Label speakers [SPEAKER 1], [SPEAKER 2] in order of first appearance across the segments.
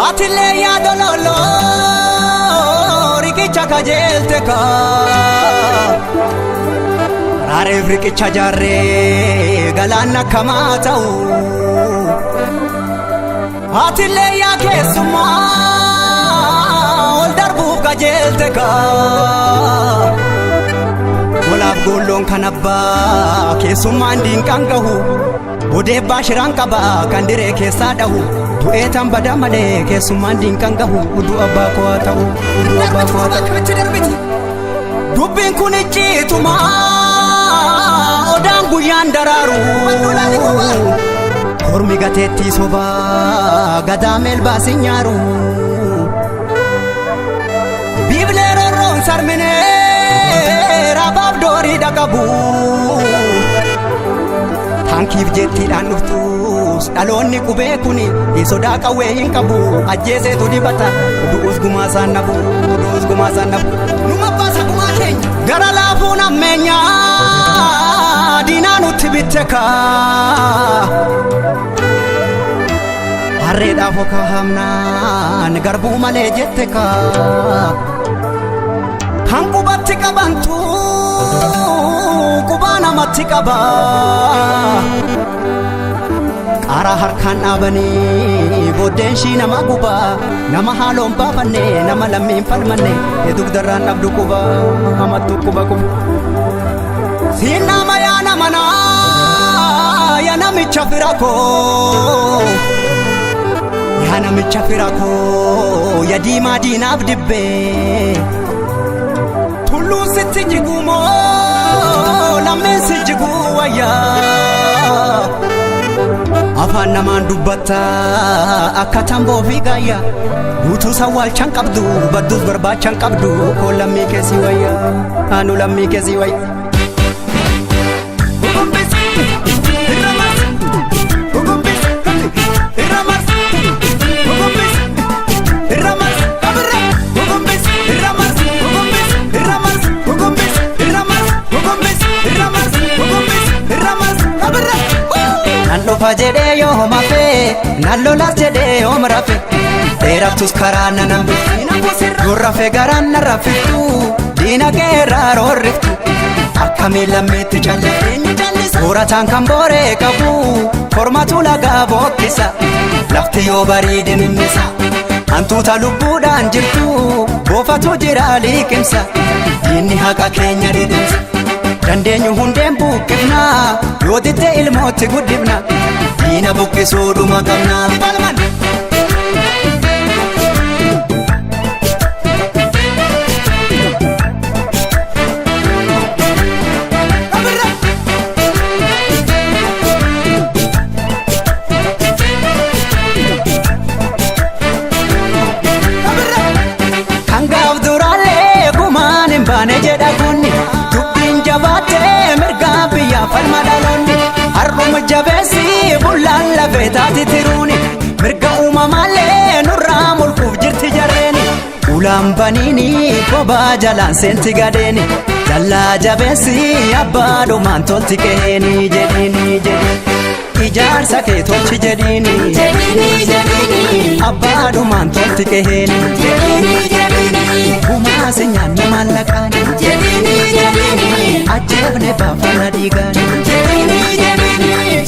[SPEAKER 1] Atilee yaada loloo riqicha kajeelte kaa raareef riqicha jaarree galaanna akkamaa ta'u. Atilee yaa keessummaa ol darbuuf kajeelte kaa golaaf goolloon kan abbaa keessummaan diinqaan gahu. Odeebbaa shiraan qaba kan diree keessaa dhahu du'ee tan bada malee keessummaan diinqaan gahu uduu abbaa koo haa ta'u uduu abbaa koo haa ta'u. Dubbiin kun icciituma odaan guyyaan daraaru kormi gateettii sobaa gadaa meelbaas hin nyaaru. Biiblee rorroon sarminee raabaaf doorii dhaqabu. Taankiif jettiidhaan dhuftus dhaloonni qubee kun sodaa qawwee hin qabu ajjeeseetu dibata du'us gumaa isaan nabu du'us gumaa isaan nabu. Numa baasa gumaa keenya gara laafuun ammeenyaa diinaa nutti bitte kaa. Harreedhaaf okaa hamnaan garbuu malee jette kaa. Kan qubatti qabantu qubaa namatti qaba. Qaaraa harkaan dhaabanii booddeen ishii nama guba nama haaloon baafanne nama lammiin falmanne dugdarraan dhabdu quba hamattu quba quba. Siin nama yaa nama naa yaa namicha fira koo yaa namicha fira koo yaa diimaa diinaaf dibbee. Tulluun sitti jiguu moo lammeen si jiguu wayyaa. Afaan namaan dubbatta akka tamboo fi gaayyaa. Guutuu sawwaalchan qabdu badduus barbaachan qabdu koo lammii keessi wayyaa anu lammii keessi wayyaa. Nan dhufa jedhee yoo hafee nan lolas jedhee yoo rafe dheerattus karaa nan hambiftu yoo rafe garaan na rafiftu diina keerraa roorriftu akkamiin lammiitti calliftu soorataan kan booree qabu kormatu lagaa bookkisa lafti yoo bariide mimmisa hantuuta lubbuudhaan jirtu boofatu jira liqimsa diinni haqa keenya dhidhimsa. Dandeenyu hundeen buqqifna yoo ditte ilmootti guddifna diina buqqisuu dhuma qabna. Kan gaaf duraallee gumaan hin baane jedha kunni dubbiin jabaattee mirgaa biyyaa falma dhaloonni har'uma jabeessi bullaan lafee taati tiruuni mirga uumamaallee nurraa mulquuf jirti jarreeni ulaan baniini bobaa jalaan seenti gadeeni dallaa jabeessi abbaa dhumaan tolti qe'eeni jedhiini jedhiini ijaarsa kee tolchi jedhiini abbaa dhumaan tolti qe'eeni gumaa si nyaanne maallaqaani ajjeefne baafana dhiigaani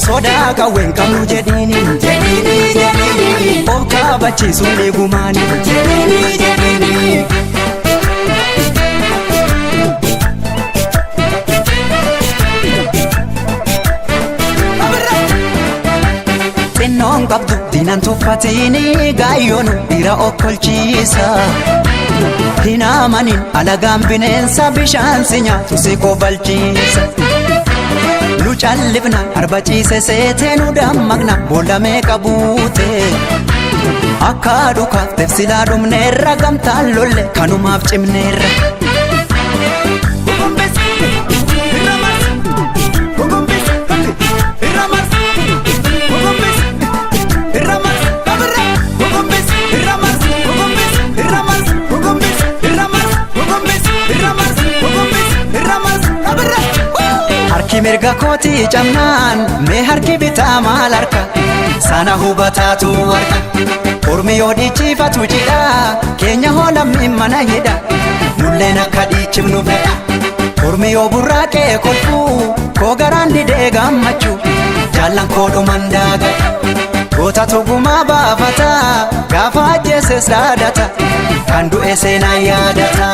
[SPEAKER 1] sodaa qawween qabnu jedhiini of kaabachiisuun ni gumaani. Xinnoon qabdu diinan tuffatini gaayyoon dhiira okkolchiisa. Hin amanin alagaan bineensa bishaan si nyaatu si kobalchiisa. Nu callifna arba ciise seetee nu dammaqna boolla meeqa buute. Akka dhukaaf tefsilaa dhumneerra gamtaan lolle kanumaaf cimneerra. Mirga kootii cabnaan mee harki bitaa maal harka sana hubataatu harka. Ormi yoo dhiichifatu jidha keenya hoo lammiin mana hidha nulleen akka dhiichifnu fedha. Ormi yoo burraaqee kolfuu koo garaan didee gammachuu jaallan koo dhuman daagadha. Goota tugumaa baafata gaafa ajjeeses dhaadata kan du'e seenaan yaadata.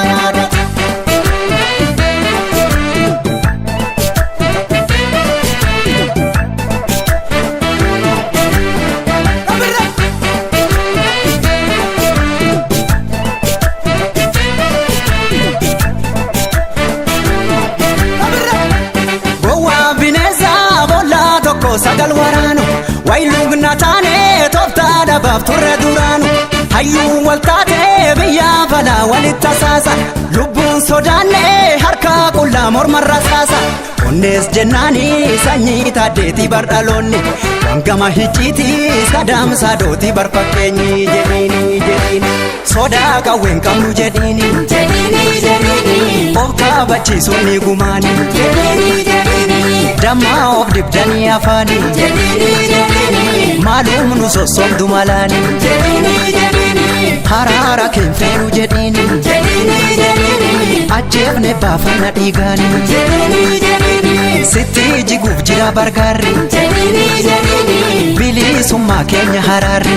[SPEAKER 1] Gowwaa bineensa boollaa tokko sagal waraanu wayiluugna taane tooftaa dhabaaf turre duraanu hayyuu wal taate biyya falaa walitti tasaasa lubbuun sodaanne harka qullaa mormarra saasa onnees jennaani sanyii taaddeetii bardhaloonni wangama hicciitii sadaamsaa dootii barfakkeenyi jedhiini jedhiini sodaa qawween qabnu jedhiini jedhiini jedhiini of kaabachiisuun ni gumaani jedhiini jedhiini dammaa of dibdanii afaani jedhiini jedhiini maalum nu sossobdu malaani jedhiini jedhiini haraara keenfeenu jedhiini jedhiini jedhiini ajjeefne baafanna dhiigaani jedhiini jedhiini sitti jiguuf jira bargaarri jedhiini jedhiini bilisummaa keenya haraarri.